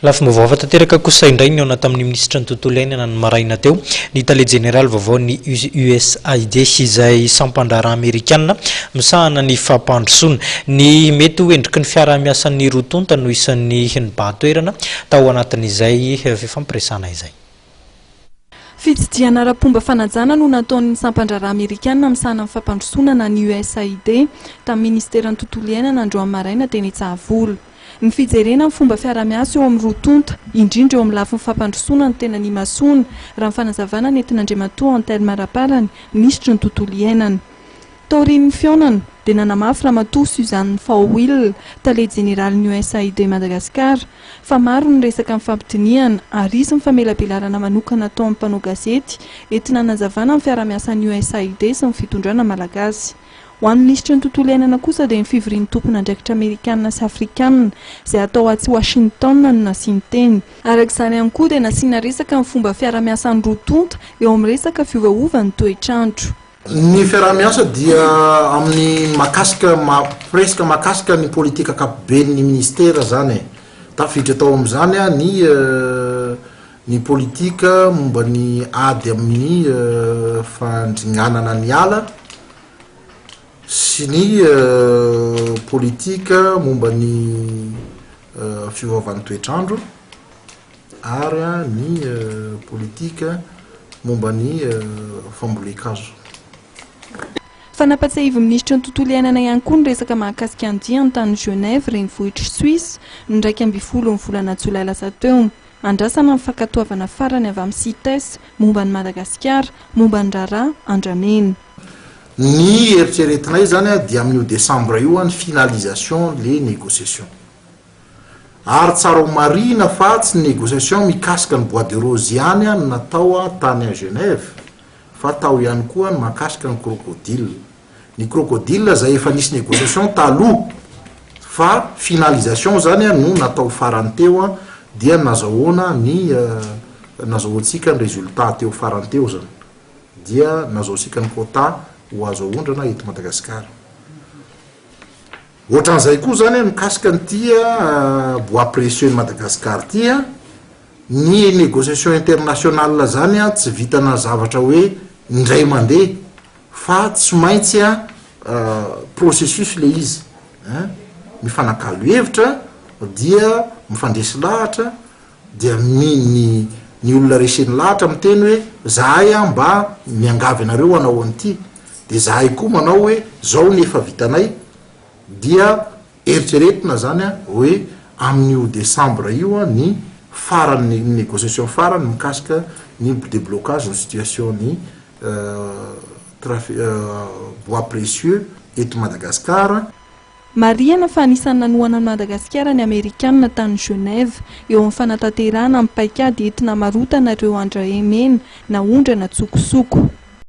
Lafim-baovao hafa tanteraka kosa indray nihaona tamin'ny minisitry ny tontolo iainana ny maraina teo ny tale jeneraly vaovaon'ny USAID izay sampan-draharaha amerikanina misahana ny fampandrosoana. Ny mety ho endriky ny fiaraha-miasan'ny roa tonta no isan'ny nibahan-toerana tao anatin'izay fifampiresahana izay. Fitsidihana ara-pomba fanajana no nataon'ny sampan-draharaha amerikanina misahana ny fampandrosoana na ny USAID tamin'ny minisiteran'ny tontolo iainana androany maraina teny Itsahavola. Ny fijerena ny fomba fiara-miasa eo amin'ny roa tonta, indrindra eo amin'ny lafiny fampandrosoana no tena nimasoana, raha ny fanazavana nentin'Andriamatoa Anthelme Raparany, minisitry ny tontolo iainana. Taorian'ny fihaonana, dia nanamafy Ramatoa Suzanne Fauwill, tale jeneralin'ny USAID Madagascar, fa maro ny resaka nifampidinihana ary hisy ny famelabelarana manokana atao amin'ny mpanao gazety entina hanazavana ny fiara-miasan'ny USAID sy ny fitondrana malagasy. Ho an'ny minisitry ny tontolo iainana kosa dia ny fivorian'ny tompon'andraikitra amerikanina sy afrikanina izay hatao atsy Washington no nasiany teny. Araka izany ihany koa dia nasiana resaka ny fomba fiara-miasan'ny roa tonta eo amin'ny resaka fiovaovan'ny toetr'andro. Ny fiaraha-miasa dia amin'ny mahakasika presque mahakasika ny politika ankapoben'ny ministera zany e. Tafiditra tao amin'izany ny ny politika momba ny ady amin'ny fandringanana ny ala sy ny politika momba ny fiovaovan'ny toetr'andro ary ny politika momba ny fambolen-kazo. Fa nampatsiahivin'ny minisitry ny tontolo iainana ihany koa ny resaka mahakasika ny diany tany Genève, renivohitr'i Suisse, ny 11 ny volana jolay lasa teo. Andrasana ny fankatoavana farany avy amin'ny Cites momba an'i Madagasikara, momba ny raharaha andramena. Ny eritreretinay zany dia amin'io décembre io ny finalisation le négociation. Ary tsara ho marihina fa tsy ny négociation mikasika ny bois de rose ihany no natao tany à Genève fa tao ihany koa ny mahakasika ny crocodile. Ny crocodile zay efa nisy négociation taloha fa finalisation zany no natao farany teo dia nazahoana ny nazahoantsika ny résultat teo farany teo zany dia nazahoantsika ny quota ho azo aondrana eto Madagasikara. Ohatran'izay koa zany mikasika an'ity bois précieux ny Madagascar ity, ny négociation internationale zany tsy vitana zavatra hoe indray mandeha fa tsy maintsy processus le izy ein, mifanakalo hevitra dia mifandresy lahatra dia ny ny ny olona reseny lahatra miteny hoe zahay an mba miangavy anareo hanao an'ity de zahay koa manao hoe zao ny efa vitanay dia eritreretina zany an hoe amin'io décembre io an ny farany ny négociation farany mikasika ny déblocage ny situation ny trafic bois précieux eto Madagascar. Marihana fa anisan'ny nanohana an'i Madagasikara ny Amerikanina tany Genève, eo amin'ny fanatanterahana ny paikady entina hamarotana ireo andramena naondrana an-tsokosoko.